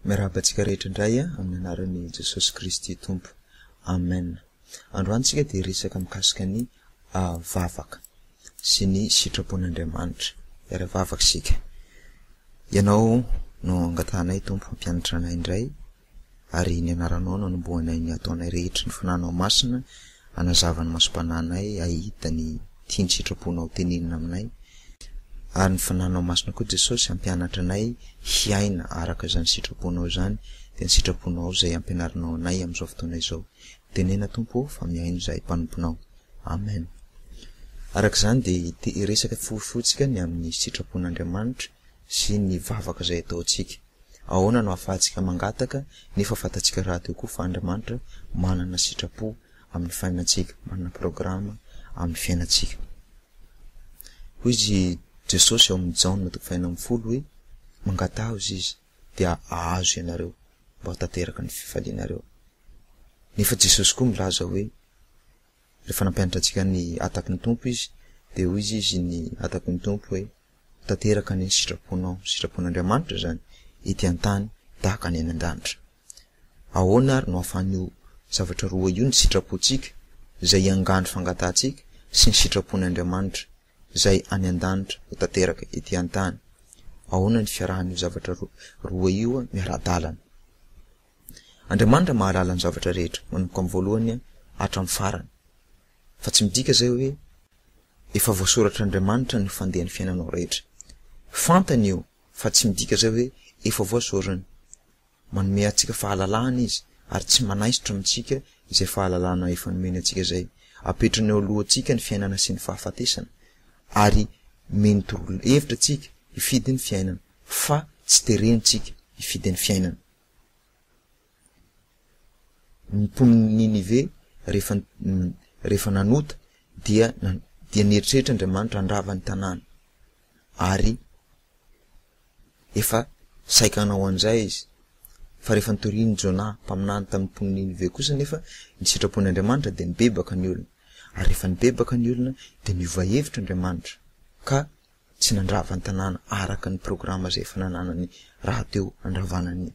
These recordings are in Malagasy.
Miarahaba antsika rehetra indray amin'ny anaran'i Jesosy Kristy Tompo. Amen. Androany tsika dia hiresaka mikasika ny vavaka sy ny sitrapon'Andriamanitra. Hiara-vavaka isika. Ianao no angatahanay Tompo hampianatra anay indray ary ny anaranao no anombohanay ny ataonay rehetra, ny Fanahinao Masina hanazava ny masom-panahinay hahita ny tian'ny sitraponao tenenina aminay, ary ny Fanahinao Masina koa Jesosy hampianatra anay hiaina araka izany sitraponao izany, dia ny sitraponao izay ampianarinao anay amin'izao fotoana izao. Tenena Tompo ô fa mihaino izahay mpanomponao. Amen. Araka izany dia hiresaka fohifohy tsika ny amin'ny sitrapon'Andriamanitra sy ny vavaka izay ataontsika. Ahoana no ahafahantsika mangataka nefa fantatsika rahateo koa fa Andriamanitra manana sitrapo amin'ny fainantsika, manana programa amin'ny fiainantsika. Hoy izy Jesosy ao amin'ny Jaona toko fahenina ambin'ny folo hoe, Mangataha hozy izy dia hahazo ianareo mba ho tanteraka ny fifalianareo. Nefa Jesosy koa milaza hoe, rehefa nampianatra antsika ny hataky ny Tompo izy dia hoy izy ny hataky ny Tompo hoe, Tanteraka anie ny sitraponao, ny sitrapon'Andriamanitra izany, ety an-tany tahaka ny any an-danitra. Ahoana ary no ahafahan'io zavatra roa io, ny sitrapontsika, izay iangan'ny fangatahantsika, sy ny sitrapon'Andriamanitra, izay any an-danitra, ho tanteraka ety an-tany? Ahoana ny fiarahan'io zavatra roa io miara-dalana? Andriamanitra mahalala ny zavatra rehetra, manomboka amin'ny voalohany hatramin'ny farany. Fa tsy midika izay hoe efa voasoratr'Andriamanitra ny fandehan'ny fiainanao rehetra. Fantany io fa tsy midika izay hoe efa voasorany. Manome antsika fahalalahana Izy ary tsy manaisotra amintsika izay fahalalahana efa nomeny antsika izay. Apetrany eo alohantsika ny fiainana sy ny fahafatesana ary omeny torohevitra antsika hifidy ny fiainana fa tsy tereny tsika hifidy ny fiainana. Ny mponin'i Ninive rehefa rehefa nanota dia dia nieritreritra Andriamanitra handrava ny tanàna ary efa saika hanao an'izay izy fa rehefa nitorian'i Jonah mpaminany tamin'ny mponin'i Ninive kosa nefa ny sitrapon'Andriamanitra dia nibebaka ny olona ary rehefa nibebaka ny olona dia niova hevitra Andriamanitra ka tsy nandrava ny tanàna araka ny programa izay efa nananany rahateo handravana ny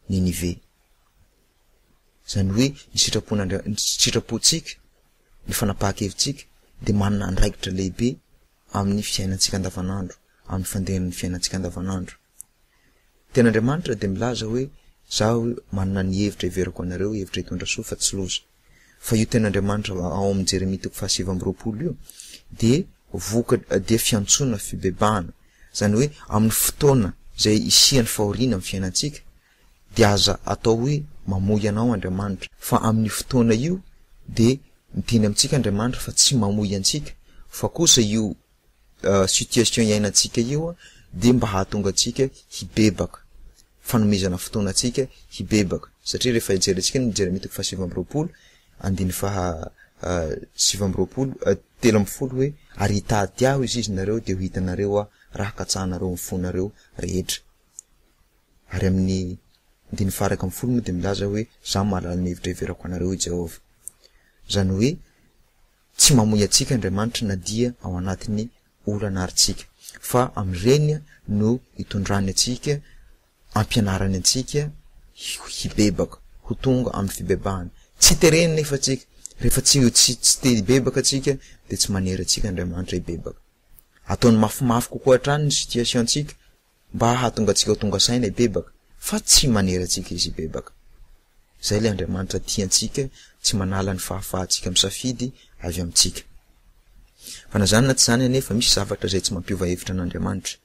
Ninive. Izany hoe ny sitrapon'Andria- ny sitrapontsika, ny fanapahan-kevitsika dia manana andraikitra lehibe amin'ny fiainantsika andavanandro, amin'ny fandehan'ny fiainantsika andavanandro. Tena Andriamanitra dia milaza hoe zaho manana ny hevitra heveriko anareo, hevitra hitondra soa fa tsy loza. Fa io tenin'Andriamanitra ao amin'ny Jeremia toko fahasivy amby roapolo io dia voka dia fiantsoana fibebahana. Izany hoe amin'ny fotoana izay hisian'ny fahoriana amin'ny fiainantsika dia aza atao hoe mamoy anao Andriamanitra fa amin'io fotoana io dia miteny amintsika Andriamanitra fa tsy mamoy antsika fa kosa io situation iainantsika io dia mba hahatonga antsika hibebaka. fanomezana fotoana antsika hibebaka satria rehefa jerentsika ny Jeremia toko faha 29 andininy faha 29 13 hoe ary hitady aho izy izy nareo dia ho hitanareo aho raha katsahanareo amin'ny fonareo rehetra ary amin'ny andininy faha 11 moa dia milaza hoe za mahalala ny hevitra heverako anareo i Jehovah izany hoe tsy mamoy antsika Andriamanitra na dia ao anatin'ny olana ary tsika fa amin'ireny no itondrany antsika ampianarany antsika hibebaka ho tonga amin'ny fibebahana tsy tereny nefa tsika rehefa tsy tsy tsy te hibebaka tsika de tsy manery antsika Andriamanitra hibebaka ataony mafimafy kokoa hatrany ny situation tsika Mba hahatonga antsika ho tonga saina hibebaka, fa tsy manery antsika Izy hibebaka. Izay ilay Andriamanitra tia antsika, tsy manala ny fahafahantsika misafidy avy amintsika. Fa na izany na tsy izany anefa, misy zavatra izay tsy mampiova hevitra an'Andriamanitra.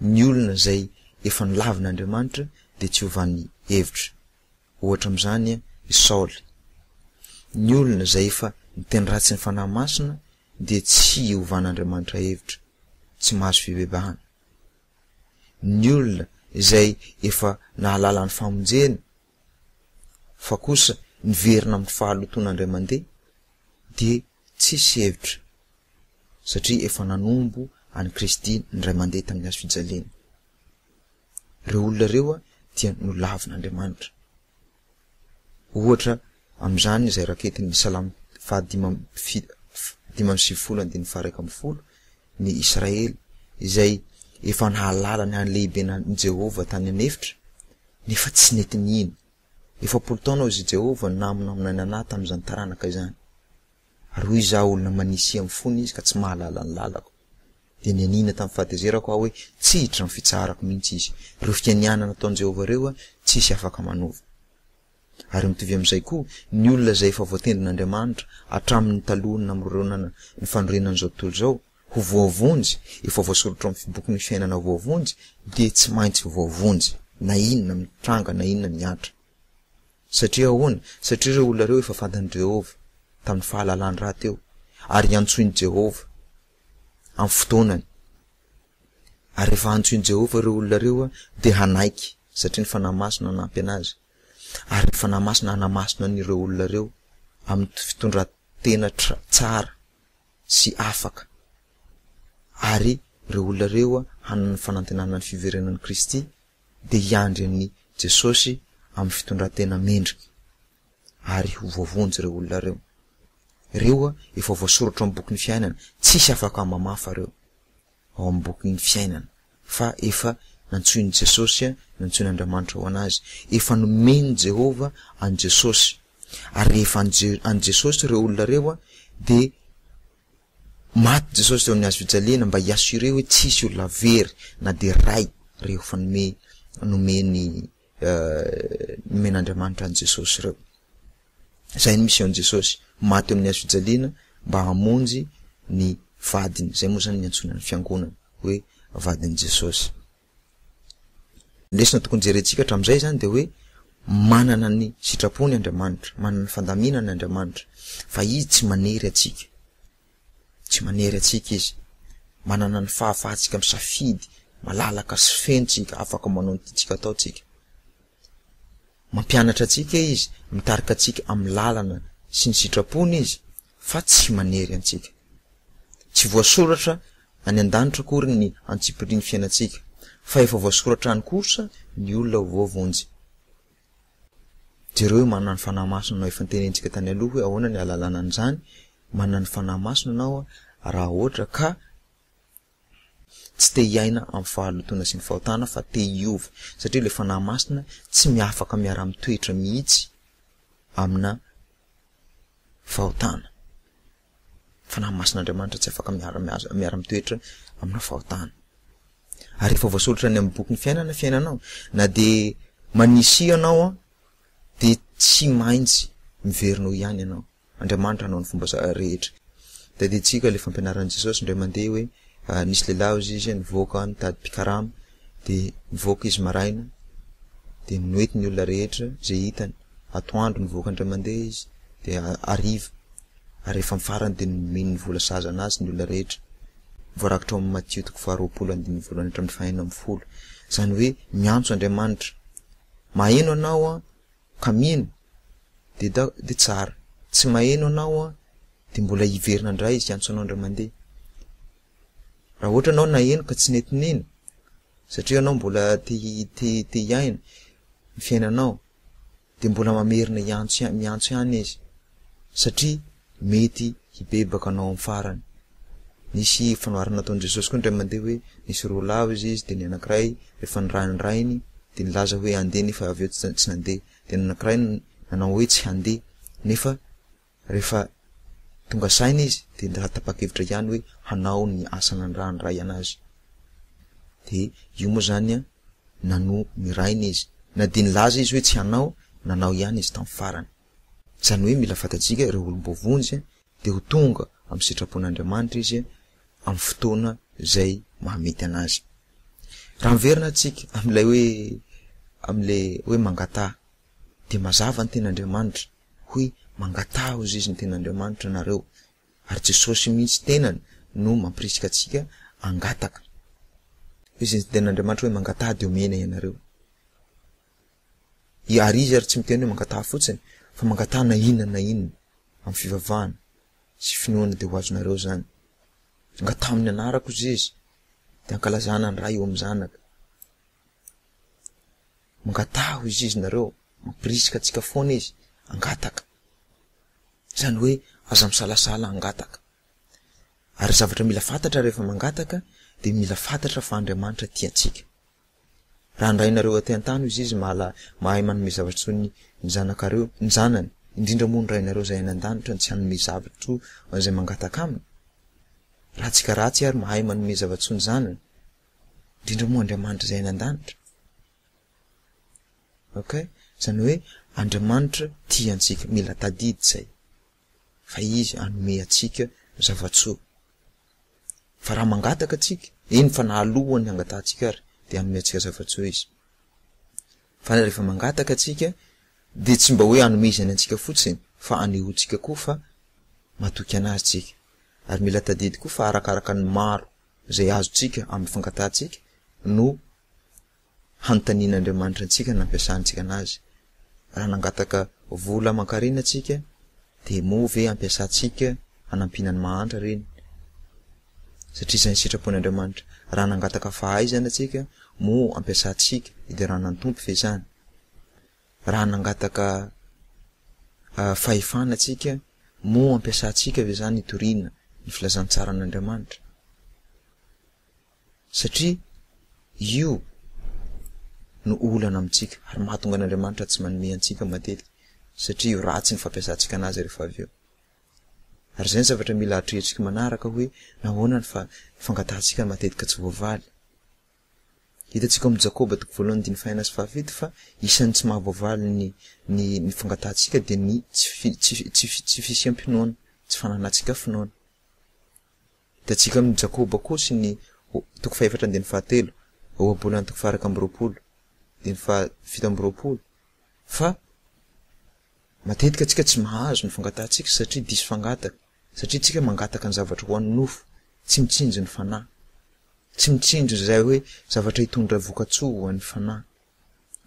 Ny olona izay efa nolavin'Andriamanitra dia tsy ovany hevitra. Ohatra amin'izany i Saoly. Ny olona izay efa niteny ratsy ny Fanahy Masina dia tsy iovan'Andriamanitra hevitra, tsy mahazo fibebahana. Ny olona izay efa nahalala ny famonjena fa kosa niverina amin'ny fahalotoana indray mandeha dia tsisy hevitra satria efa nanombo an'i Kristy indray mandeha tamin'ny hazo fijaliana. Ireo olona ireo dia nolavin'Andriamanitra. Ohatra amin'izany izay raketin'ny Salamo faha 95 andininy faha 11, ny Israely, izay efa nahalala ny halehiben'i Jehovah tany an'efitra, nefa tsy nety nino. 40 taona hozy i Jehovah no namonamonany an'ahy tamin'izany taranaka izany. Ary hoy izaho, Olona manisia amin'ny fony izy ka tsy mahalala ny lalako. Dia nianiana tamin'ny fahatezerako aho hoe, Tsy hiditra amin'ny fitsaharako mihitsy izy. Ireo fianianana nataon'i Jehovah ireo, tsisy afaka manova. Ary mitovy amin'izay koa, ny olona izay efa voatendrin'Andriamanitra hatramin'ny talohan'ny namoronana ny fanorenan'izao tontolo izao, ho voavonjy, efa voasoratra ao amin'ny bokin'ny fiainana voavonjy, dia tsy maintsy voavonjy, na inona mitranga na inona mihatra. Satria ahoana? Satria ireo olona ireo efa fantan'i Jehovah, tamin'ny fahalalany rahateo, ary antsoin'i Jehovah amin'ny fotoanany. Ary rehefa antsoin'i Jehovah ireo olona ireo, dia hanaiky, satria ny Fanahy Masina hanampy anazy. Ary ny Fanahy Masina hanamasina an'ireo olona ireo amin'ny fitondran-tena tsara sy afaka. Ary ireo olona ireo hanana ny fanantenana ny fiverenan'i Kristy, dia hiandry an'i Jesosy amin'ny fitondran-tena mendrika, ary ho voavonjy ireo olona ireo. Ireo efa voasoratra ao amin'ny bokin'ny fiainana, tsisy afaka mamafa ireo ao amin'ny bokin'ny fiainana, fa efa nantsoin'i Jesosy, nantsoin'Andriamanitra ho an'azy, efa nomen'i Jehovah an'i Jesosy. Ary rehefa an'i Jesosy ireo olona ireo dia Maty Jesosy teo amin'ny hazo fijaliana mba hi-assurer hoe tsy hisy olona very na dia iray rehefa nome nomeny nomen'Andriamanitra an'i Jesosy ireo. Izay ny mission-n'i Jesosy, maty eo amin'ny hazo fijaliana mba hamonjy ny vadiny. Izay moa izany niantsoana ny fiangonana hoe vadin'i Jesosy. Ny lesona tokony jerentsika hatramin'izay izany dia hoe manana ny sitrapony Andriamanitra, manana ny fandaminany Andriamanitra, fa Izy tsy manery antsika. Tsy manery antsika Izy. Manana ny fahafahantsika misafidy malalaka sy feno tsika, afaka manao ny tiantsika atao tsika. Mampianatra antsika Izy, mitarika antsika amin'ny lalana sy ny sitrapony Izy, fa tsy manery antsika. Tsy voasoratra any an-danitra akory ny antsipirian'ny fiainantsika, fa efa voasoratra any kosa ny olona ho voavonjy. Jereo hoe manana ny Fanahy Masina anao, efa notenenintsika tany aloha hoe ahoana ny ahalalana an'izany, manana ny Fanahy Masina anao raha ohatra ka tsy te hiaina amin'ny fahalotoana sy ny fahotana fa te hiova, satria ilay Fanahy Masina tsy miafaka miara-mitoetra mihitsy amina fahotana. Fanahy Masin'Andriamanitra tsy afaka miara-mitoetra amina fahotana. Ary efa voasoratra any amin'ny bokin'ny fiainana ny fiainanao. Na dia manisia ianao an, dia tsy maintsy miverina eo ihany ianao. Andriamanitra hanao ny fomba rehetra. Tadidintsika ilay fampianaran'i Jesosy indray mandeha hoe nisy lehilahy hozy izy nivoaka nitady mpikarama, dia nivoaka izy maraina, dia noentiny ny olona rehetra izay hitany. Atoandro nivoaka indray mandeha izy, dia hariva. Ary rehefa amin'ny farany dia nomeny ny vola sahaza anazy ny olona rehetra. Voarakitra ao amin'ny Matio toko faharoapolo andininy voalohany hatramin'ny fahenina ambin'ny folo. Izany hoe miantso Andriamanitra. Maheno anao an, ka mino, dia da dia tsara. Tsy maheno anao an, dia mbola hiverina indray izy hiantso anao indray mandeha. Raha ohatra ianao naheno ka tsy nety nino, satria ianao mbola te te te hiaina ny fiainanao, dia mbola mamerina hiantso miantso ihany izy satria mety hibebaka anao amin'ny farany. Nisy fanoharana nataon'i Jesosy koa indray mandeha hoe nisy roa lahy hozy izy dia ny anankiray rehefa nirahin'ny rainy dia nilaza hoe handeha nefa avy eo tsy nandeha, dia ny anankiray nanao hoe tsy handeha nefa Rehefa tonga saina izy dia mba tapa-kevitra ihany hoe hanao ny asa nanirahan'ny Ray anazy. Dia io moa izany an, nanoa ny Rainy izy. Na dia nilaza izy hoe tsy hanao, nanao ihany izy tamin'ny farany. Izany hoe mila fantatsika ireo olom-boavonjy dia ho tonga amin'ny sitrapon'Andriamanitra izy amin'ny fotoana izay mahamety anazy. Raha miverina tsika amin'ilay hoe amin'ilay hoe mangataha dia mazava ny tenin'Andriamanitra hoe mangataha hozy izy ny tenin'Andriamanitra nareo ary Jesosy mihitsy tenany no mampirisika antsika hangataka. Hoy izy ny tenin'Andriamanitra hoe mangataha dia omena ianareo. Ary izy ary tsy miteny hoe mangataha fotsiny fa mangataha na inona na inona amin'ny fivavahana sy finoana dia ho azonareo izany. Angataha amin'ny anarako hozy izy dia ankalazana ny Ray eo amin'ny Zanaka. Mangataha hozy izy nareo, mampirisika antsika foana izy hangataka. Izany hoe aza misalasala hangataka. Ary zavatra mila fantatra rehefa mangataka dia mila fantatra fa Andriamanitra tia antsika. Raha ny rainareo aty an-tany hozy izy mahala mahay manome zava-tsoa ny ny zanakareo, ny zanany, indrindra moa ny rainareo izay any an-danitra no tsy hanome zava-tsoa ho an'izay mangataka aminy? Raha tsika ratsy ary mahay manome zava-tsoa ny zanany, indrindra moa Andriamanitra izay any an-danitra. Ok? Izany hoe Andriamanitra tia antsika, mila tadidy izay. Fa Izy hanome antsika zava-tsoa. Fa raha mangataka antsika, eny fa na alohan'ny hangatahantsika ary, dia hanome antsika zava-tsoa Izy. Fa rehefa mangataka antsika, dia tsy mba hoe hanomezany antsika fotsiny, fa hanehoantsika koa fa matoky an'Azy tsika. Ary mila tadidy koa fa arakaraka ny maro izay azontsika amin'ny fangatahantsika no hanontanian'Andriamanitra antsika ny nampiasantsika anazy. Raha nangataka vola aman-karena tsika dia moa ve ampiasantsika hanampiana ny mahantra ireny? Satria izay ny sitrapon'Andriamanitra. Raha nangataka fahaizana tsika, moa ampiasantsika hiderana ny Tompo ve izany? Raha nangataka fahefana tsika, moa ampiasantsika ve izany hitoriana ny filazantsaran'Andriamanitra? Satria io no olana amintsika ary mahatonga an'Andriamanitra tsy manome antsika matetika satria io ratsy ny fampiasantsika anazy rehefa avy eo. Ary izay ny zavatra mila atrehintsika manaraka hoe nahoana ny fangatahantsika matetika tsy voavaly. Hitantsika ao amin'ny Jakoba toko voalohany andininy fahenina sy fahafito fa isan'ny tsy mahavoavaly ny ny ny fangatahantsika dia ny tsy tsy tsy fisiam-pinoana, tsy fananantsika finoana. Hitantsika amin'i Jakoba koa sy ny toko fahefatra andininy fahatelo, Ohabolana toko faha-iraika amby roapolo andininy fahafito amby roapolo fa matetika antsika tsy mahazo ny fangatahantsika satria diso fangataka, satria tsika mangataka ny zavatra ho an'ny nofo, tsy mitsinjo ny fanahy, tsy mitsinjo izay hoe zavatra hitondra vokatsoa ho an'ny fanahy.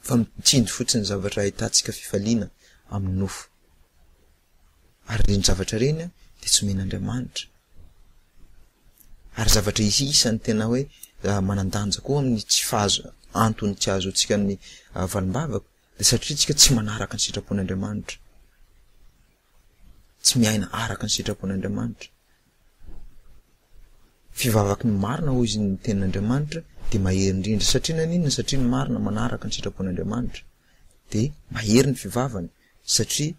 fa mitsinjo fotsiny zavatra ahitantsika fifaliana amin'ny nofo. Ary ireny zavatra ireny dia tsy omen'Andriamanitra. Ary zavatra isan'ny tena hoe manan-danja koa amin'ny tsy fahazo antony tsy ahazoantsika ny valim-bavaka dia satria tsika tsy manaraka ny sitrapon'Andriamanitra. Tsy miaina araka ny sitrapon'Andriamanitra. Fivavaky ny marina hoy izy ny tenin'Andriamanitra dia mahery indrindra. Satria naninona? Satria ny marina manaraka ny sitrapon'Andriamanitra dia mahery ny fivavany satria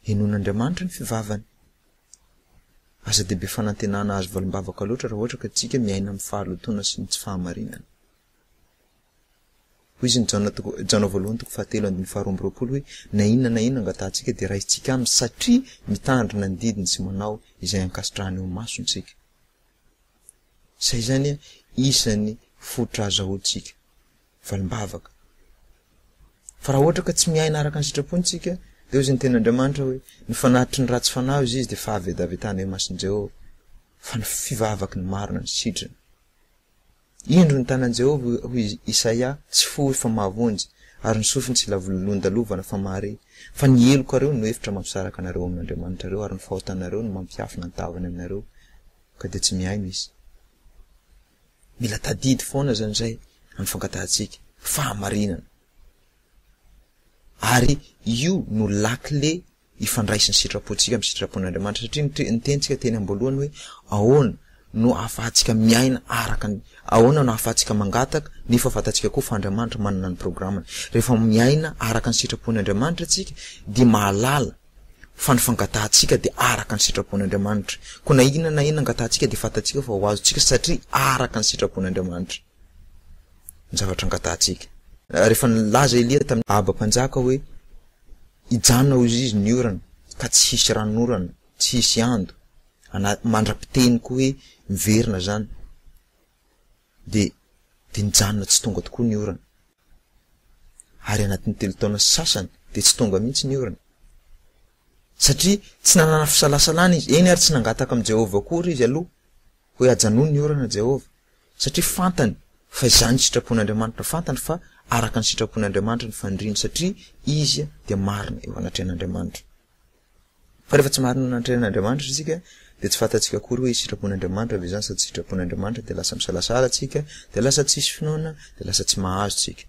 henoin'Andriamanitra ny fivavany. Aza dia be fanantenana hahazo valim-bavaka loatra raha ohatra ka tsika miaina amin'ny fahalotoana sy ny tsy fahamarinana. Hoy izy ny Jaona toko, Jaona voalohany toko fahatelo andininy faharoa amby roapolo hoe, Na inona na inona angatahantsika dia raisintsika aminy satria mitandrina ny didiny sy manao izay ankasitrahany eo imasony isika. Izay izany isan'ny fototra azahoantsika valim-bavaka. Fa raha ohatra ka tsy miaina araka ny sitrapony isika, dia hoy izy ny tenin'Andriamanitra hoe, Ny fanatitry ny ratsy fanahy hoy izy dia fahavetavetana eo imason'i Jehovah, fa ny fivavaky ny marina no sitrany. Indro ny tanan'i Jehovah, hoy Isaia, tsy fohy fa mahavonjy, ary ny sofiny tsy lavolondalovana fa mahare. Fa ny helokareo no efitra mampisaraka anareo amin'Andriamanitrareo, ary ny fahotanareo no mampiafina ny tavany aminareo, ka dia tsy mihaino Izy. Mila tadidy foana izany izay amin'ny fangatahantsika fahamarinana. Ary io no lakile hifandraisin'ny sitrapontsika amin'ny sitrapon'Andriamanitra satria niteny tsika teny am-boalohany hoe ahoana no ahafahantsika miaina araka ny ahoana no ahafahantsika mangataka nefa fantatsika koa fa Andriamanitra manana ny programany. Rehefa miaina araka ny sitrapon'Andriamanitra tsika dia mahalala fa ny fangatahantsika dia araka ny sitrapon'Andriamanitra. Koa na inona na inona angatahantsika dia fantatsika fa ho azontsika satria araka ny sitrapon'Andriamanitra ny zavatra angatahantsika. Rehefa nilaza Elia tamin'i Ahaba mpanjaka hoe Hijanona hoy izy ny orana ka tsy hisy ranonorana, tsy hisy ando, ana mandra-piteniko hoe miverina zany de de nijanona tsy tonga tokoa ny orana. Ary anatin'ny telo taona sy sasany de tsy tonga mihitsy ny orana. Satria tsy nanana fisalasalana izy, eny ary tsy nangataka amin'i Jehovah akory izy aloha hoe ajanony ny orana Jehovah. Satria fantany fa izany ny sitrapon'Andriamanitra, fantany fa araka ny sitrapon'Andriamanitra ny faniriany satria izy dia marina eo anatrehan'Andriamanitra. Fa rehefa tsy marina eo anatrehan'Andriamanitra isika dia tsy fantatsika akory hoe sitrapon'Andriamanitra ve izany sa tsy sitrapon'Andriamanitra dia lasa misalasala tsika, dia lasa tsisy finoana, dia lasa tsy mahazo tsika.